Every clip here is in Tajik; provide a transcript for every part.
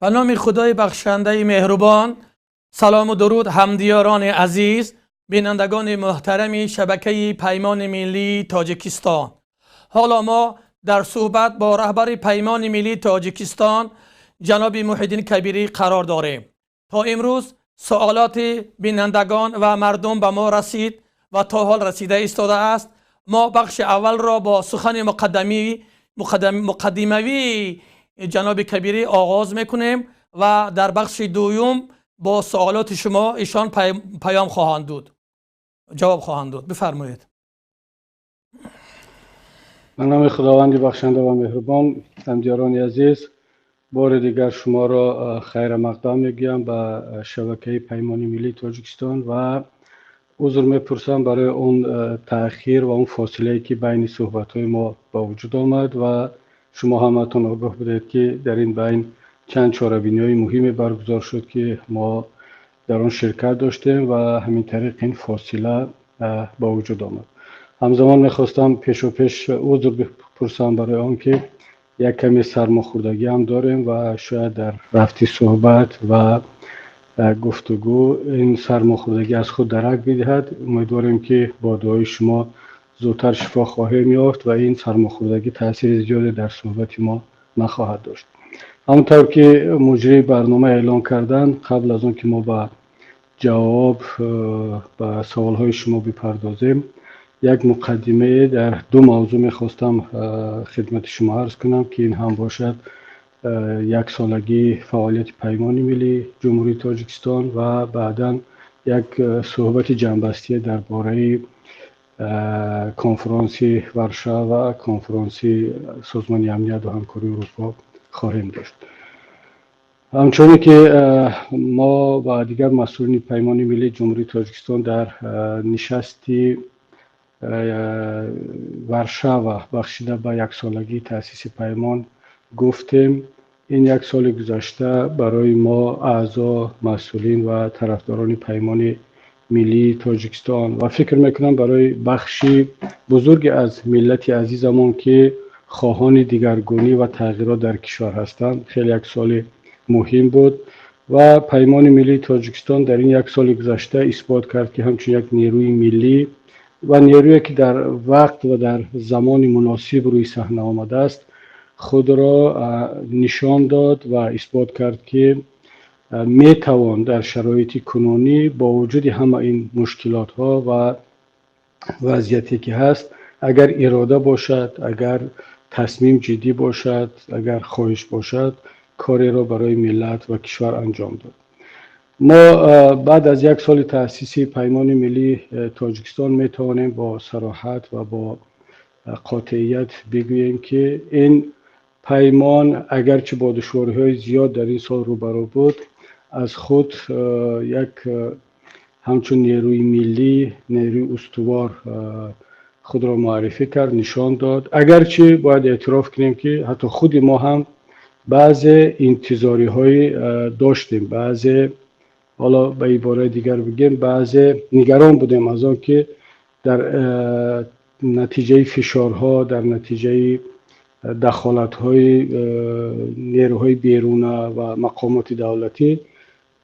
Ба номи Худои бахшандаи меҳрубон. Салому дуруд, ҳамдиёрони азиз, бинандагони муҳтарами шабакаи Паймони миллии Тоҷикистон. Ҳоло мо дар суҳбат бо раҳбари Паймони миллии Тоҷикистон ҷаноби Муҳиддин Кабирӣ қарор дорем. То имрӯз суолоти бинандагон ва мардум ба мо расид ва то ҳол расида истодааст. Мо бахши аввалро бо сухани муқаддимавии ҷаноби Кабирӣ оғоз мекунем ва дар бахши дуюм бо суолоти шумо ишон паём хоҳанд дод, ҷавоб хоҳанд дод. Бифармоед. Ба номи Худованди бахшанда ва меҳрубон. Ҳамдиёрони азиз, бори дигар шуморо хайрамақдам мегӯям ба шабакаи Паймони миллии Тоҷикистон ва узр мепурсам барои он таъхир ва он фосилае, ки байни суҳбатҳои мо ба вуҷуд омад. Ва шумо ҳамаатон огоҳ будед, ки дар ин байн чанд чорабиниҳои муҳиме баргузор шуд, ки мо дар он ширкат доштем ва ҳамин тариқ ин фосила ба вуҷуд омад. Ҳамзамон мехостам пешопеш узр бипурсам барои он ки як каме сармохӯрдагӣ ҳам дорем ва шояд дар рафти суҳбат ва гуфтугӯ ин сармохӯрдагӣ аз худ дарак бидиҳад. Умедворем, ки бо дуои шумо зудтар шифо хоҳем ёфт ва ин сармохӯрдагӣ таъсири зиёде дар суҳбати мо нахоҳад дошт. Ҳамонтавр ки муҷрии барнома эълон карданд, қабл аз он ки мо ба ҷавоб ба саволҳои шумо бипардозем, як муқаддимае дар ду мавзӯъ мехостам хидмати шумо арз кунам, ки ин ҳам бошад яксолагии фаъолияти Паймони миллии Ҷумҳурии Тоҷикистон ва баъдан як суҳбати ҷамъбастие дар бораи конфронси Варшава, конфронси Созмони амният ва ҳамкории Аврупо хоҳем дошт. Ҳамчуне ки мо ва дигар масъулини Паймони миллии Ҷумҳурии Тоҷикистон дар нишасти Варшава, бахшида ба яксолагии таъсиси паймон, гуфтем, ин як соли гузашта барои мо, аъзо, масъулин ва тарафдорони Паймони миллии Тоҷикистон ва фикр мекунам, барои бахши бузурге аз миллати азизамон, ки хоҳони дигаргунӣ ва тағйирот дар кишвар ҳастанд, хеле як соли муҳим буд. Ва Паймони миллии Тоҷикистон дар ин як соли гузашта исбот кард, ки ҳамчун як нерӯи миллӣ ва нерӯе, ки дар вақт ва дар замони муносиб рӯи саҳна омадааст, худро нишон дод ва исбот кард, ки метавон дар шароити кунунӣ бо вуҷуди ҳама ин мушкилотҳо ва вазъияте, ки ҳаст, агар ирода бошад, агар тасмим ҷиддӣ бошад, агар хоҳиш бошад, кореро барои миллат ва кишвар анҷом дод. Мо баъд аз як соли таъсиси Паймони миллии Тоҷикистон метавонем бо сароҳат ва бо қотеият бигӯем, ки ин паймон, агарчи бо душвориҳои зиёд дар ин сол рӯбарӯ буд, аз худ як ҳамчун нерӯи миллӣ, нерӯи устувор худро муаррифӣ кард, нишон дод. Агарчи бояд эътироф кунем, ки ҳатто худи мо ҳам баъзе интизориҳое доштем, баъзе, ҳоло ба ибораи дигар бигем, баъзе нигарон будем аз он ки дар натиҷаи фишорҳо, дар натиҷаи дахолатҳои нерӯҳои беруна ва мақомоти давлатӣ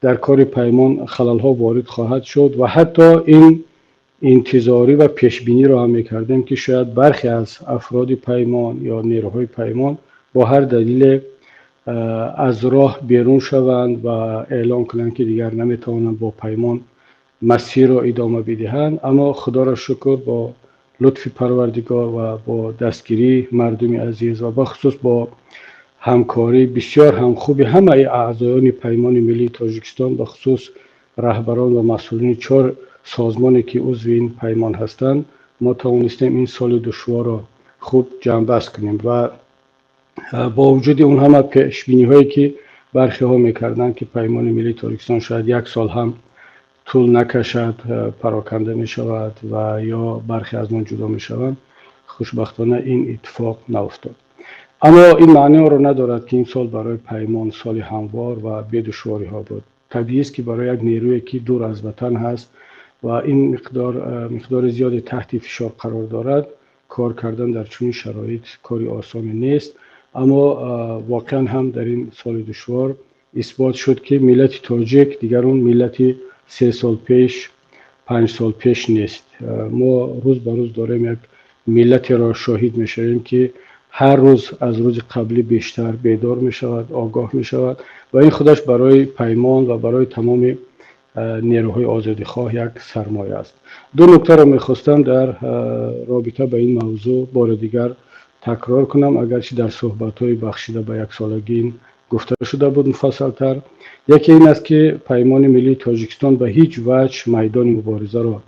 дар кори паймон халалҳо ворид хоҳад шуд. Ва ҳатто ин интизорӣ ва пешбиниро ҳам мекардем, ки шояд бархе аз афроди паймон ё нерӯҳои паймон бо ҳар далеле аз роҳ берун шаванд ва эълон кунанд, ки дигар наметавонанд бо паймон масирро идома бидиҳанд. Аммо худоро шукр, бо лутфи Парвардигор ва бо дастгирии мардуми азиз ва бахусус бо ҳамкории бисёр ҳам хуби ҳамаи аъзоёни Паймони миллии Тоҷикистон, бахусус раҳбарон ва масъулини чор созмоне, ки узви ин паймон ҳастанд, мо тавонистем ин соли душворро хуб ҷамъбаст кунем. Ва бо вуҷуди он ҳама пешбиниҳое, ки бархеҳо мекарданд, ки Паймони миллии Тоҷикистон шояд як сол ҳам тӯл накашад, пароканда мешавад ва ё бархе аз мо ҷудо мешаванд, хушбахтона ин иттифоқ науфтод. Аммо ин маъниро надорад, ки ин сол барои паймон соли ҳамвор ва бедушвориҳо буд. Табиист, ки барои як нерӯе, ки дур аз ватан ҳаст ва ин миқдори зиёде таҳти фишор қарор дорад, кор кардан дар чунин шароит кори осоне нест. Аммо воқеан ҳам дар ин соли душвор исбот шуд, ки миллати тоҷик дигар он миллати 3 сол пеш, 5 сол пеш нест. Мо рӯз ба рӯз дорем як миллатеро шоҳид мешавем, ки ҳар рӯз аз рӯзи қаблӣ бештар бедор мешавад, огоҳ мешавад ва ин худаш барои Паймон ва барои тамоми нерӯҳои озодихоҳ як сармоя аст. Ду нуктаро мехостам дар робита ба ин мавзӯъ бори дигар такрор кунам, агарчи дар суҳбатҳои бахшида ба яксолагӣ ин гуфта шуда буд муфассалтар. Яке ин аст, ки Паймони Миллии Тоҷикистон ба ҳеҷ ваҷҳ майдони муборизаро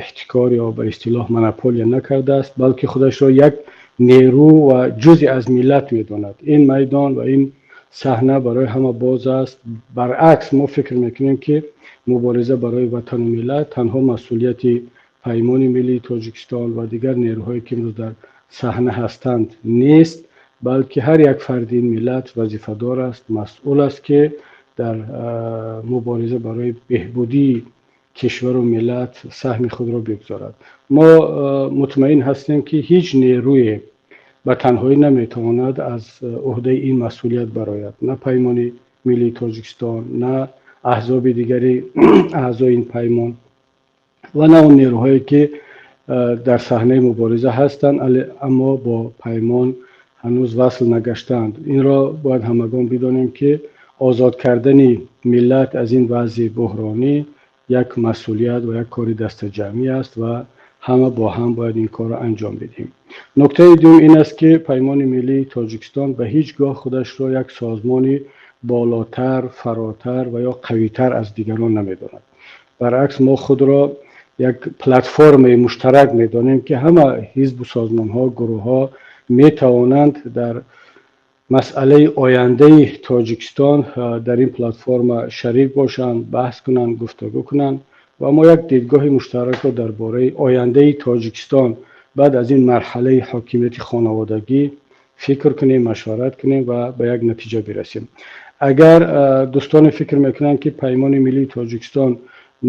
эҳтикор ё ба истилоҳ монополия накардааст, балки худашро як нерӯ ва ҷузъе аз миллат медонад. Ин майдон ва ин саҳна барои ҳама боз аст. Баръакс, мо фикр мекунем, ки мубориза барои ватану миллат танҳо масъулияти Паймони Миллии Тоҷикистон ва дигар нерӯҳое, ки имрӯз дар саҳна ҳастанд, нест, балки ҳар як фарди ин миллат вазифадор аст, масъул аст, ки дар мубориза барои беҳбудии кишвару миллат саҳми худро бигузорад. Мо мутмаин ҳастем, ки ҳеҷ нерӯе ба танҳоӣ наметавонад аз уҳдаи ин масъулият барояд: на Паймони Миллии Тоҷикистон, на аҳзоби дигари аъзои ин паймон ва на он нерӯҳое, ки дар саҳнаи мубориза ҳастанд, аммо бо паймон ҳанӯз васл нагаштаанд. Инро бояд ҳамагон бидонем, ки озод кардани миллат аз ин вазъи буҳронӣ як масъулият ва як кори дастаҷамъӣ аст ва ҳама бо ҳам бояд ин корро анҷом бидиҳем. Нуктаи дуюм ин аст, ки Паймони Миллии Тоҷикистон ба ҳеҷ гоҳ худашро як созмони болотар, фаротар ва ё қавитар аз дигарон намедонад. Баръакс, мо худро як платформаи муштарак медонем, ки ҳама ҳизбу созмонҳо, гурӯҳҳо метавонанд дар масъалаи ояндаи Тоҷикистон дар ин платформа шарик бошанд, баҳс кунанд, гуфтугӯ кунанд ва мо як дидгоҳи муштаракро дар бораи ояндаи Тоҷикистон баъд аз ин марҳалаи ҳокимияти хонаводагӣ фикр кунем, машварат кунем ва ба як натиҷа бирасем. Агар дӯстоне фикр мекунанд, ки Паймони Миллии Тоҷикистон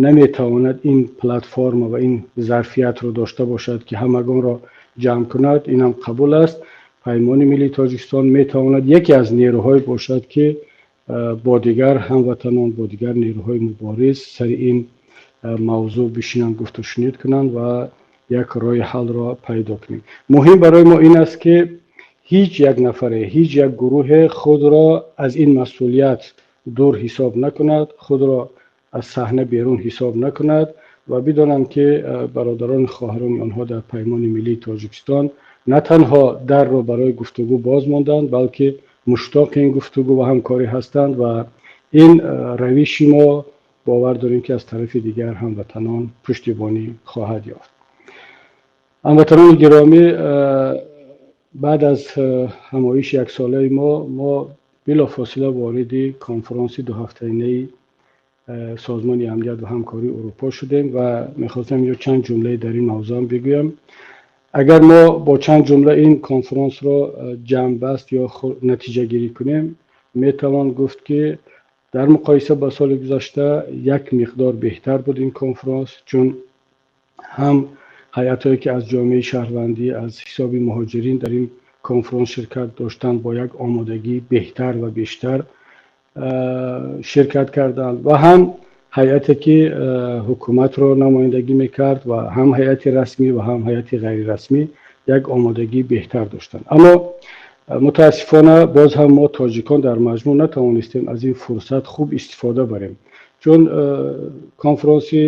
наметавонад ин платформа ва ин зарфиятро дошта бошад, ки ҳамагонро ҷамъ кунад, инам қабул аст. Паймони Миллии Тоҷикистон метавонад яке аз нерӯҳое бошад, ки бо дигар ҳамватанон, бо дигар нерӯҳои мубориз сари ин мавзӯъ бишинанд, гуфтушунид кунанд ва як роҳи ҳаллро пайдо кунем. Муҳим барои мо ин аст, ки ҳеҷ як нафаре, ҳеҷ як гурӯҳе худро аз ин масъулият дур ҳисоб накунад, худро аз саҳна берун ҳисоб накунад ва бидонанд, ки бародарону хоҳарони онҳо дар Паймони Миллии Тоҷикистон на танҳо дарро барои гуфтугӯ боз монданд, балки муштоқи ин гуфтугӯ ва ҳамкорӣ ҳастанд ва ин равиши мо, бовар дорем, ки аз тарафи дигар ҳамватанон пуштибонӣ хоҳад ёфт. Ҳамватанони гиромӣ, баъд аз ҳамоиши яксолаи мо, мо билофосила вориди конфронси дуҳафтаинаи Созмони Амният ва Ҳамкории Урупо шудем ва мехостам инҷо чанд ҷумлае дар ин мавзӯъам бигӯям. Агар мо бо чанд ҷумла ин конфронсро ҷамъбаст ё натиҷагирӣ кунем, метавон гуфт, ки дар муқоиса ба соли гузашта як миқдор беҳтар буд ин конфронс, чун ҳам ҳайатҳое, ки аз ҷомеаи шаҳрвандӣ, аз ҳисоби муҳоҷирин дар ин конфронс ширкат доштанд, бо як омодагии беҳтар ва бештар ширкат карданд ва ҳам ҳайате, ки ҳукуматро намояндагӣ мекард, ва ҳам ҳайати расмӣ ва ҳам ҳайати ғайрирасмӣ як омодагии беҳтар доштанд. Аммо мутаассифона боз ҳам мо тоҷикон дар маҷмӯъ натавонистем аз ин фурсат хуб истифода барем, чун конфронси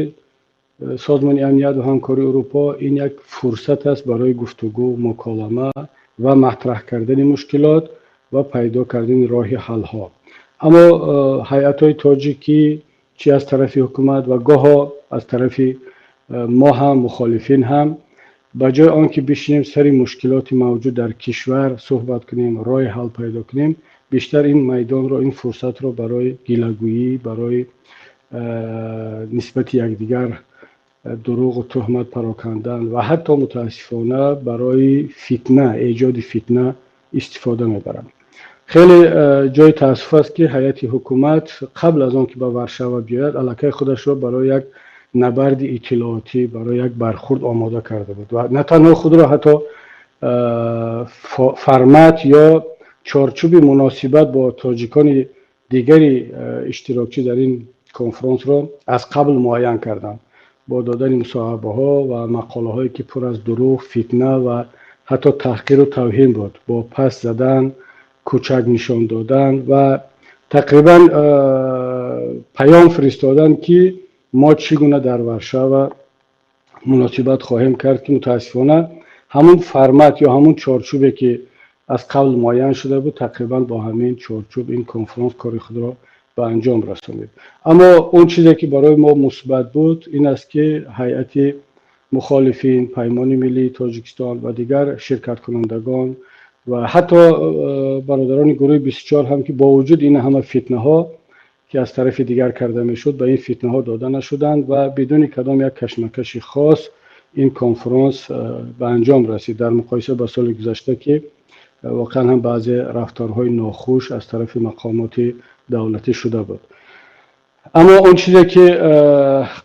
Созмони Амният ва Ҳамкории Урупо ин як фурсат аст барои гуфтугӯ, муколама ва матраҳ кардани мушкилот ва пайдо кардани роҳи ҳалҳо. Аммо ҳайатҳои тоҷикӣ, чи аз тарафи ҳукумат ва гоҳо аз тарафи мо ҳам, мухолифин ҳам, ба ҷои он ки бишинем, сари мушкилоти мавҷуд дар кишвар суҳбат кунем, роҳи ҳал пайдо кунем, бештар ин майдонро, ин фурсатро барои гилагӯӣ, барои нисбати якдигар дурӯғу туҳмат парокандан ва ҳатто мутаассифона барои фитна, эҷоди фитна истифода мебаранд. Хеле ҷои таассуф аст, ки ҳайати ҳукумат қабл аз он ки ба Варшава биёяд, аллакай худашро барои як набарди иттилоотӣ, барои як бархурд омода карда буд ва на танҳо худро, ҳатто формат ё чорчӯби муносибат бо тоҷикони дигари иштирокчӣ дар ин конфронсро аз қабл муайян карданд бо додани мусоҳибаҳо ва мақолаҳое ки пур аз дурӯғ, фитна ва ҳатто таҳқиру тавҳин буд, бо пас задан, кӯчак нишон додан ва тақрибан паём фиристодан, ки мо чӣ гуна дар Варшава муносибат хоҳем кард, ки мутаассифона ҳамун формат ё ҳамун чорчӯбе ки аз қабл муайян шуда буд, тақрибан бо ҳамин чорчӯб ин конфронс кори худро ба анҷом расонид. Аммо он чизе ки барои мо мусбат буд, ин аст, ки ҳайати мухолифин, Паймони миллии Тоҷикистон ва дигар ширкаткунандагон ва ҳатто бародарони гурӯҳи 24 ҳам, ки бо вуҷуди ин ҳама фитнаҳо, ки аз тарафи дигар карда мешуд, ба ин фитнаҳо дода нашуданд ва бидуни кадом як кашмакаши хос ин конфронс ба анҷом расид, дар муқоиса ба соли гузашта, ки воқеан ҳам баъзе рафторҳои нохуш аз тарафи мақомоти давлатӣ шуда буд. Аммо он чизе ки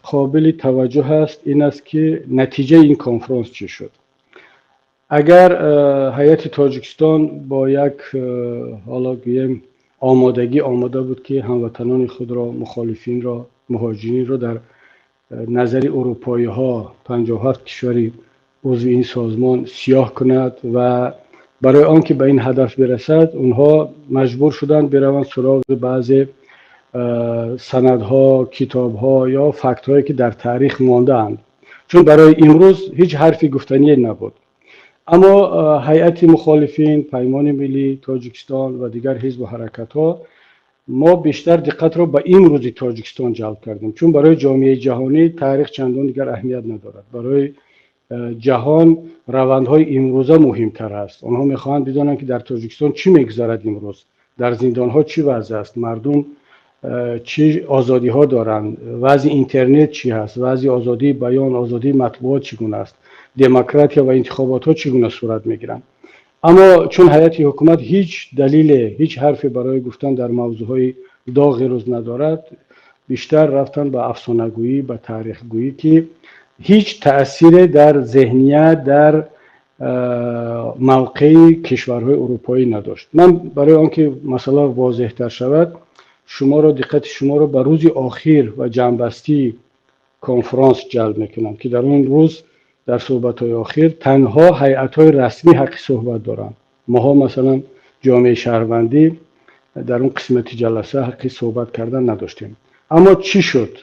қобили таваҷҷӯҳ аст, ин аст, ки натиҷаи ин конфронс чӣ шуд. Агар ҳайати Тоҷикистон бо як, ҳоло гӯем, омодагӣ омода буд, ки ҳамватанони худро, мухолифинро, муҳоҷиринро дар назари урупоиҳо, 57 кишвари узви ин созмон, сиёҳ кунад ва барои он ки ба ин ҳадаф бирасад, онҳо маҷбур шуданд бираванд суроғи баъзе санадҳо, китобҳо ё фактҳое, ки дар таърих мондаанд, чун барои имрӯз ҳеҷ ҳарфи гуфтание набуд. Аммо ҳайати мухолифин, Паймони миллии Тоҷикистон ва дигар ҳизбу ҳаракатҳо, мо бештар диққатро ба имрӯзи Тоҷикистон ҷалб кардем, чун барои ҷомеаи ҷаҳонӣ таърих чандон дигар аҳамият надорад. Барои ҷаҳон равандҳои имрӯза муҳимтар аст. Онҳо мехоҳанд бидонанд, ки дар Тоҷикистон чӣ мегузарад имрӯз, дар зиндонҳо чӣ вазъ аст, мардум чӣ озодиҳо доранд, вазъи интернет чӣ ҳаст, вазъи озодии баён, озодии матбуот чӣ гуна аст, демократия ва интихоботҳо чӣ гуна сурат мегиранд. Аммо чун ҳайати ҳукумат ҳеҷ далеле, ҳеҷ ҳарфе барои гуфтан дар мавзӯъҳои доғи рӯз надорад, бештар рафтан ба афсонагӯӣ, ба таърихгӯӣ, ки ҳеҷ таъсире дар зеҳният, дар мавқеи кишварҳои урупоӣ надошт. Ман барои он ки масъала возеҳтар шавад, шуморо, диққати шуморо ба рӯзи охир ва ҷамъбастии конфронс ҷалб мекунам, ки дар он рӯз дар суҳбатҳои охир танҳо ҳайатҳои расмӣ ҳаққи суҳбат доранд. Моҳо, масалан, ҷомеаи шаҳрвандӣ, дар он қисмати ҷаласа ҳаққи суҳбат кардан надоштем. Аммо чӣ шуд?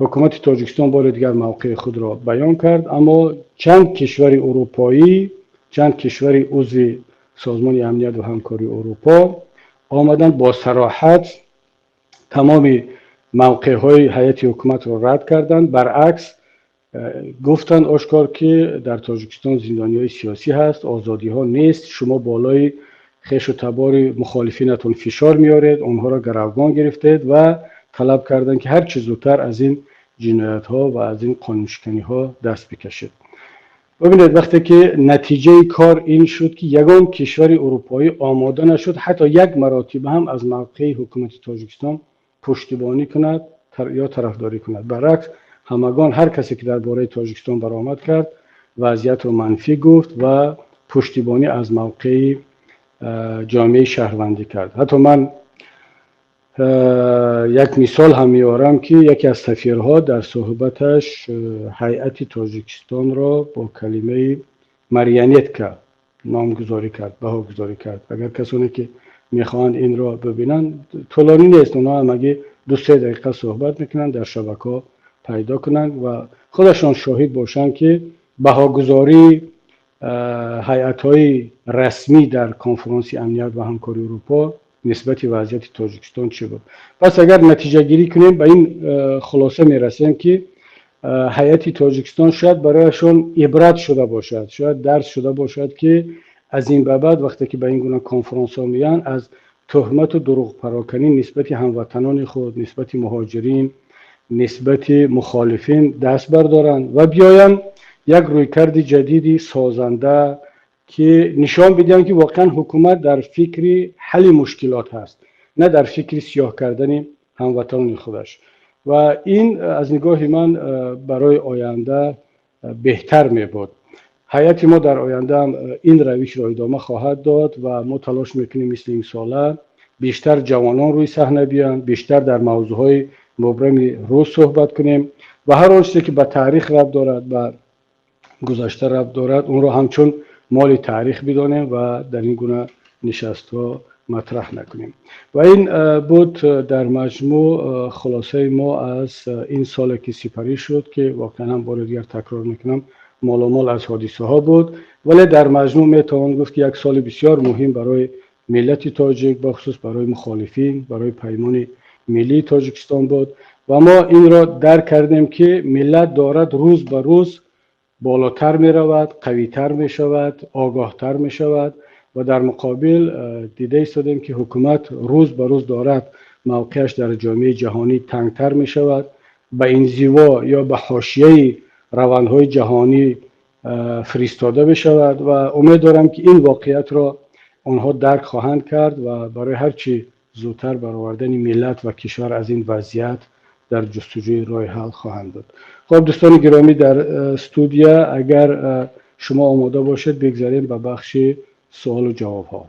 Ҳукумати Тоҷикистон бори дигар мавқеи худро баён кард, аммо чанд кишвари урупоӣ, чанд кишвари узви Созмони амният ва ҳамкории Урупо омаданд, бо сароҳат тамоми мавқеъҳои ҳайати ҳукуматро рад карданд. Баръакс, гуфтанд ошкор, ки дар Тоҷикистон зиндониҳои сиёсӣ ҳаст, озодиҳо нест, шумо болои хешу табори мухолифинатон фишор меоред, онҳоро гаравгон гирифтед, ва талаб карданд, ки ҳар чӣ зудтар аз ин ҷиноятҳо ва аз ин қонуншиканиҳо даст бикашед. Бибинед, вақте ки натиҷаи кор ин шуд, ки ягон кишвари урупоӣ омода нашуд ҳатто як маротиба ҳам аз мавқеи ҳукумати Тоҷикистон пуштибонӣ кунад ё тарафдорӣ кунад. Баръакс, ҳамагон, ҳар касе ки дар бораи Тоҷикистон баромад кард, вазъиятро манфӣ гуфт ва пуштибонӣ аз мавқеи ҷомеаи шаҳрвандӣ кард. Ҳатто ман як мисол ҳам меорам, ки яке аз сафирҳо дар суҳбаташ ҳайати Тоҷикистонро бо калимаи марионетка номгузорӣ кард, баҳогузорӣ кард. Агар касоне ки мехоҳанд инро бибинанд, тӯлонӣ нест, онҳо ҳамагӣ 2-3 дақиқа суҳбат мекунанд, дар шабакаҳо пайдо кунанд ва худашон шоҳид бошанд, ки баҳогузории ҳайатҳои расмӣ дар Конфронси амният ва ҳамкории Урупо нисбати вазъияти Тоҷикистон чӣ буд. Пас агар натиҷагирӣ кунем, ба ин хулоса мерасем, ки ҳайати Тоҷикистон шояд барояшон ибрат шуда бошад, шояд дарс шуда бошад, ки аз ин ба баъд, вақте ки ба ин гуна конфронсҳо меянд, аз туҳмату дурӯғпароканӣ нисбати ҳамватанони худ, нисбати муҳоҷирин, нисбати мухолифин даст бардоранд ва биёянд як рӯйкарди ҷадиди созанда, ки нишон бидиҳанд, ки воқеан ҳукумат дар фикри ҳалли мушкилот ҳаст, на дар фикри сиёҳ кардани ҳамватанони худаш. Ва ин аз нигоҳи ман барои оянда беҳтар мебуд. Ҳайати мо дар оянда ҳам ин равишро идома хоҳад дод ва мо талош мекунем мисли имсола Бештар ҷавонон рӯи саҳна биёянд, бештар дар мавзӯъҳои мубрами рӯз суҳбат кунем ва ҳар он чизе ки ба таърих рабт дорад, ба гузашта рабт дорад, онро ҳамчун моли таърих бидонем ва дар ин гуна нишастҳо матраҳ накунем. Ва ин буд дар маҷмӯъ хулосаи мо аз ин соле ки сипарӣ шуд, ки воқеан ҳам бори дигар такрор мекунам, моломол аз ҳодисаҳо буд, вале дар маҷмӯъ метавон гуфт ки як соли бисёр муҳим барои миллати тоҷик, бахусус барои мухолифин, барои Паймони Миллии Тоҷикистон буд. Ва мо инро дарк кардем, ки миллат дорад рӯз ба рӯз болотар меравад, қавитар мешавад, огоҳтар мешавад ва дар муқобил дида истодем, ки ҳукумат рӯз ба рӯз дорад мавқеаш дар ҷомеаи ҷаҳонӣ тангтар мешавад, ба инзиво ё ба ҳошияи равандҳои ҷаҳонӣ фиристода мешавад ва умед дорам, ки ин воқеиятро онҳо дарк хоҳанд кард ва барои ҳарчи зудтар баровардани миллат ва кишвар аз ин вазъият дар ҷустуҷӯи роҳи ҳал хоҳанд буд. Хуб, дӯстони гиромӣ дар студия, агар шумо омода бошед, бигзарем ба бахши суолу ҷавобҳо.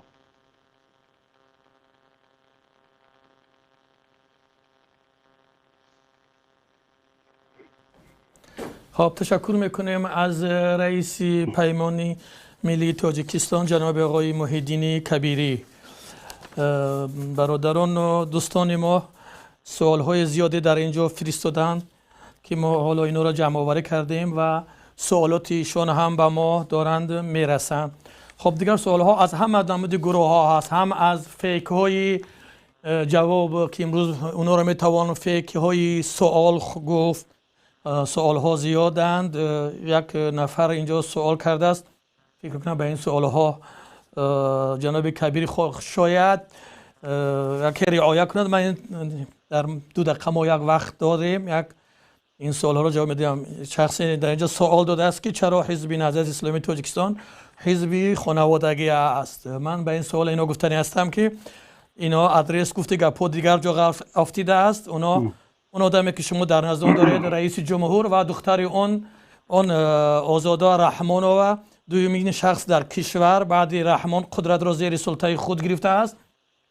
Хуб, ташаккур мекунем аз раиси Паймони Миллии Тоҷикистон ҷаноби оқои Муҳиддини Кабирӣ. Бародарону дӯстони мо суолҳои зиёде дар ин ҷо фиристоданд, ки мо ҳоло инҳоро ҷамъоварӣ кардем ва суолоти ишон ҳам ба мо доранд мерасанд. Хуб, дигар суолҳо аз ҳама намуди гурӯҳҳо ҳаст, ҳам аз фейкҳои ҷавоб, ки имрӯз онҳоро метавон фейкҳои суол гуфт. Суолҳо зиёданд. Як нафар инҷо суол кардааст, фикр кунам ба ин суолҳо ҷаноби Кабирӣ шояд яке риоя кунад. Ман дар 2 дақиқа мо як вақт дорем, як ин суолҳоро ҷавоб медиҳам. Шахсе дар инҷо суол додааст, ки чаро Ҳизби Наҳзати Исломии Тоҷикистон ҳизби хонаводагӣ аст. Ман ба ин суол ино гуфтанӣ ҳастам, ки ино адрес гуфти гапҳо дигар ҷо афтидааст. Он одаме ки шумо дар назар доред, раиси ҷумҳур ва духтари он Озода Раҳмонова, дуюмин шахс дар кишвар баъди Раҳмон қудратро зери султаи худ гирифтааст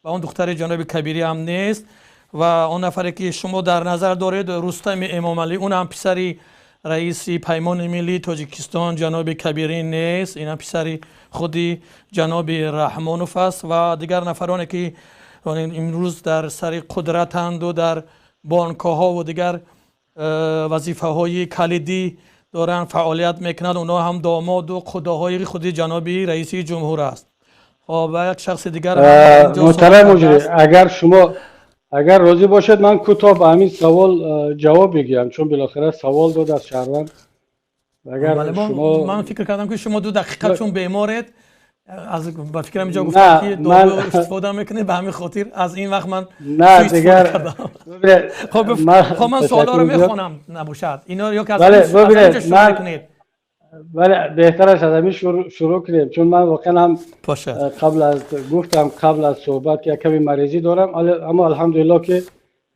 ва он духтари ҷаноби Кабирӣ ҳам нест. Ва он нафаре ки шумо дар назар доред, Рустами Эмомалӣ, он ҳам писари раиси Паймони Миллии Тоҷикистон ҷаноби Кабирӣ нест, ин ҳам писари худи ҷаноби Раҳмонов аст. Ва дигар нафароне ки имрӯз дар сари қудратанду дар бонкҳо ва дигар вазифаҳои калидӣ доранд, фаъолият мекунанд, онҳо ҳам домоду худоҳои худи ҷаноби раиси ҷумҳур аст. Хоб, ва як шахси дигар муҳтарам муҷрӣ, агар шумо агар розӣ бошед, ман кӯтоҳ ба ҳамин савол ҷавоб мегӯям, чун билохира савол дод аз шаҳрванд. Агар шумо ман фикр кардам, ки шумо 2 дақиқа чун беморед, аз ба фикрам инҷо гуфтам, ки дору истифода мекунед, ба ҳамин хотир аз ин вақт ман на дигар. Хоб, ман суолҳоро мехонам, набошад ино ё ки аз инҷо шурӯъ кунед? Бале, беҳтараш аз ҳамин шурӯъ кунем, чун ман воқеан ҳам қабл аз гуфтам, қабл аз суҳбат, ки як каме маризӣ дорам, аммо алҳамдулиллоҳ, ки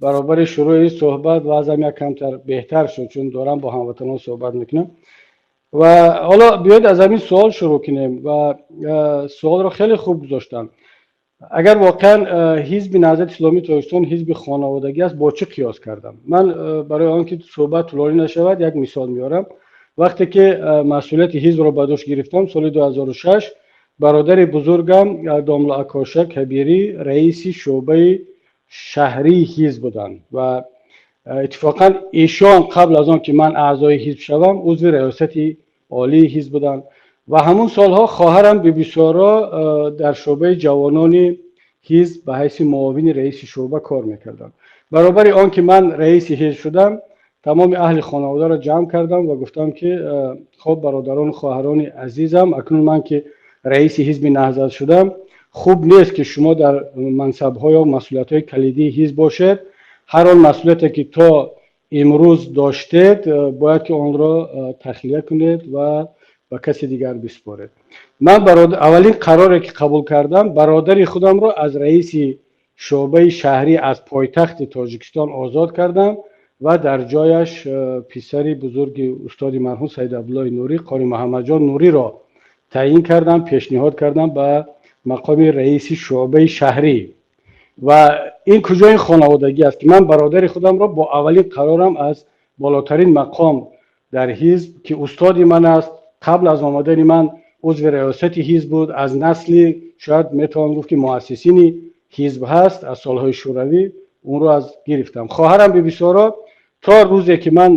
баробари шурӯи суҳбат вазъам як камтар беҳтар шуд, чун дорам бо ҳамватанон суҳбат мекунам. Ва ҳоло биёед аз ҳамин суол шурӯъ кунем ва суолро хеле хуб гузоштам. Агар воқеан Ҳизби Наҳзати Исломии Тоҷикистон ҳизби хонаводагӣ аст, бо чӣ қиёс кардам ман? Барои он ки суҳбат тӯлонӣ нашавад, як мисол меорам. Вақте ки масъулияти ҳизбро ба дӯш гирифтам соли 2006, бародари бузургам домла Акоша Кабирӣ раиси шӯъбаи шаҳрии ҳизб буданд ва иттифоқан эшон қабл аз он ки ман аъзои ҳизб шавам, узви раёсати олии ҳизб буданд. Ва ҳамун солҳо хоҳарам Бибисоро дар шӯъбаи ҷавонони ҳизб ба ҳайси муовини раиси шӯъба кор мекарданд. Баробари он ки ман раиси ҳизб шудам, тамоми аҳли хонаводаро ҷамъ кардам ва гуфтам, ки хоб, бародарону хоҳарони азизам, акнун ман ки раиси ҳизби Наҳзат шудам, хуб нест, ки шумо дар мансабҳо ё масъулиятҳои калидии ҳизб бошед. Ҳар он масъулияте ки то имрӯз доштед, бояд ки онро тахлия кунед ва ба каси дигар биспоред. Ман аввалин қароре ки қабул кардам, бародари худамро аз раиси шӯъбаи шаҳрӣ аз пойтахти Тоҷикистон озод кардам ва дар ҷояш писари бузурги устоди марҳум Саид Абдуллои Нурӣ, Қори Муҳаммадҷон Нуриро таъйин кардам, пешниҳод кардам ба мақоми раиси шӯъбаи шаҳрӣ. Ва ин куҷои хонаводагӣ аст, ки ман бародари худамро бо аввалин қарорам аз болотарин мақом дар ҳизб, ки устоди ман аст, қабл аз омадани ман узви риёсати ҳизб буд, аз насли шояд метавон гуфт, ки муассисини ҳизб ҳаст аз солҳои шӯравӣ, онро аз гирифтам. Хоҳарам Бибисоро то рӯзе ки ман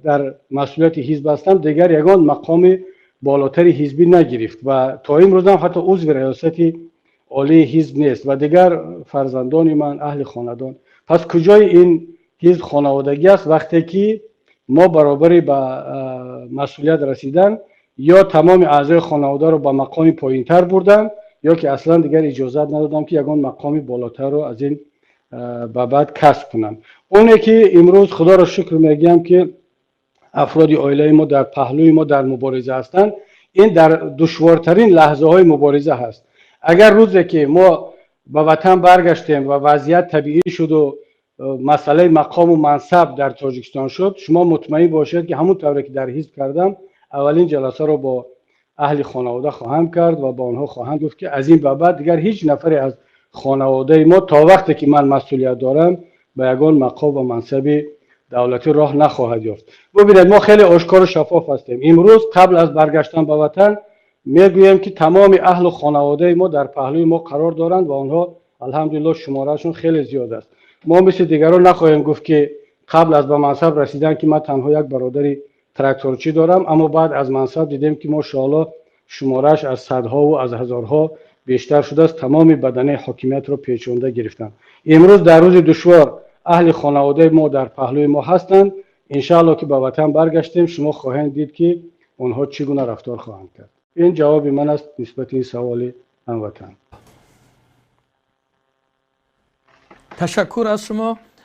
дар масъулияти ҳизб ҳастам, дигар ягон мақоми болотари ҳизбӣ нагирифт ва то имрӯзам ҳатто узви риёсати олии ҳизб нест ва дигар фарзандони ман, аҳли хонадон. Пас куҷои ин ҳизб хонаводагӣ аст, вақте ки мо баробари ба масъулият расидан ё тамоми аъзои хонаводаро ба мақоми поинтар бурдам, ё ки аслан дигар иҷозат надодам, ки ягон мақоми болотарро аз ин ба баъд касб кунанд? Оне ки имрӯз, худоро шукр мегӯям, ки афроди оилаи мо дар паҳлӯи мо дар мубориза ҳастанд, ин дар душвортарин лаҳзаҳои мубориза ҳаст. Агар рӯзе ки мо ба ватан баргаштем ва вазъият табиӣ шуду масъалаи мақому мансаб дар Тоҷикистон шуд, шумо мутмаин бошед, ки ҳамон тавре ки дар ҳизб кардам, аввалин ҷаласаро бо аҳли хонавода хоҳам кард ва ба онҳо хоҳам гуфт, ки аз ин ба баъд дигар ҳеҷ нафаре аз хонаводаи мо то вақте ки ман масъулият дорам, ба ягон мақом ва мансаби давлатӣ роҳ нахоҳад ёфт. Бубинед, мо хеле ошкору шаффоф ҳастем. Имрӯз қабл аз баргаштан ба ватан мегӯем, ки тамоми аҳлу хонаводаи мо дар паҳлӯи мо қарор доранд ва онҳо, алҳамдулиллоҳ, шумораашон хеле зиёд аст. Мо мисли дигарон нахоҳем гуфт, ки қабл аз ба мансаб расидан, ки ман танҳо як бародари тракторчӣ дорам, аммо баъд аз мансаб дидем, ки мошоаллоҳ, шуморааш аз садҳову аз ҳазорҳо бештар шудааст, тамоми баданаи ҳокимиятро печонда гирифтанд. Имрӯз дар рӯзи душвор аҳли хонаводаи мо дар паҳлӯи мо ҳастанд. Иншааллоҳ, ки ба ватан баргаштем, шумо хоҳед дид, ки онҳо чӣ гуна рафтор хоҳанд кард. Ин ҷавоби ман аст нисбати ин саволи ҳамватан. Ташаккур аз шумо.